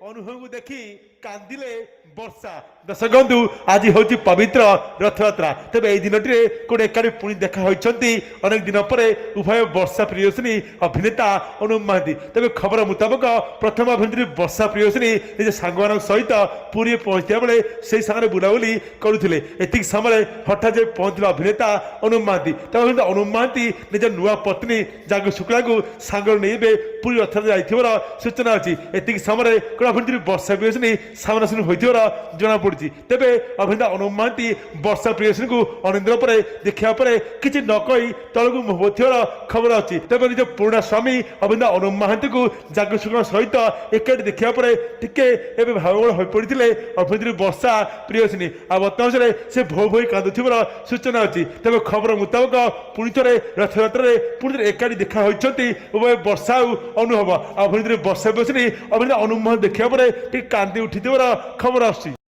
ଅନୁଭବଙ୍କୁ ଦେଖି କାନ୍ଦିଲେ ବର୍ଷା। ଦର୍ଶକ ବନ୍ଧୁ, ଆଜି ହେଉଛି ପବିତ୍ର ରଥଯାତ୍ରା। ତେବେ ଏଇ ଦିନଟିରେ କୋଉଠି ଏକାଠି ପୁଣି ଦେଖା ହୋଇଛନ୍ତି ଅନେକ ଦିନ ପରେ ଉଭୟ ବର୍ଷା ପ୍ରିୟଦର୍ଶିନୀ, ଅଭିନେତା ଅନୁପ ମହାନ୍ତି। ତେବେ ଖବର ମୁତାବକ, ପ୍ରଥମ ଅଭିନେତ୍ରୀ ବର୍ଷା ପ୍ରିୟଦର୍ଶିନୀ ନିଜ ସାଙ୍ଗମାନଙ୍କ ସହିତ ପୁରୀରେ ପହଞ୍ଚିଥିବା ବେଳେ ସେଇ ସାଙ୍ଗରେ ବୁଲାବୁଲି କରୁଥିଲେ। ଏତିକି ସମୟରେ ହଠାତ୍ ଯାଇ ପହଞ୍ଚିଲେ ଅଭିନେତା ଅନୁପ ମହାନ୍ତି। ତେବେ ଅଭିନେତା ଅନୁପ ମହାନ୍ତି ନିଜ ନୂଆ ପତ୍ନୀ ଜାଗୁ ଶୁକ୍ଳାଙ୍କୁ ସାଙ୍ଗରେ ନେଇ ଏବେ ପୁରୀ ରଥଯାତ୍ରା ଯାଇଥିବାର ସୂଚନା ଅଛି। ଏତିକି ସମୟରେ ଗୋଟେ ଅଭିନେତ୍ରୀ ବର୍ଷା ପ୍ରିୟଦର୍ଶିନୀ ସାମ୍ନାସାମ୍ନି ହୋଇଥିବାର ଜଣାପଡୁଛି। ତେବେ ଅଭିନେତା ଅନୁପ ମହାନ୍ତି ବର୍ଷା ପ୍ରିୟଦର୍ଶିନୀଙ୍କୁ ଅନେକ ଦିନ ପରେ ଦେଖିବା ପରେ କିଛି ନ କହି ତଳକୁ ମୁହଁ ଥିବାର ଖବର ଅଛି। ତେବେ ନିଜ ପୁରୁଣା ସ୍ୱାମୀ ଅଭିନେତା ଅନୁପ ମହାନ୍ତିଙ୍କୁ ଜାଗୁ ଶୁକ୍ଳାଙ୍କ ସହିତ ଏକାଠି ଦେଖିବା ପରେ ଟିକେ ଏବେ ଭାବବିହ୍ୱଳ ହୋଇପଡ଼ିଥିଲେ ଅଭିନେତ୍ରୀ ବର୍ଷା ପ୍ରିୟଦର୍ଶିନୀ। ଆଉ ବର୍ତ୍ତମାନ ସେ ଭୋ ଭୋଇ କାନ୍ଦୁଥିବାର ସୂଚନା ଅଛି। ତେବେ ଖବର ମୁତାବକ, ପୁଣି ଥରେ ରଥଯାତ୍ରାରେ ପୁଣି ଥରେ ଏକାଠି ଦେଖା ହୋଇଛନ୍ତି ଉଭୟ ବର୍ଷା ଆଉ ଅନୁଭବ। ଆଉ ଅଭିନେତ୍ରୀ ବର୍ଷା ପ୍ରିୟଦର୍ଶିନୀ ଅଭିନେତା ଅନୁପ ମହାନ୍ତି ଦେଖିବା ପରେ ଟିକେ କାନ୍ଦି ଉଠିଥିବାର ଖବର ଆସୁଛି।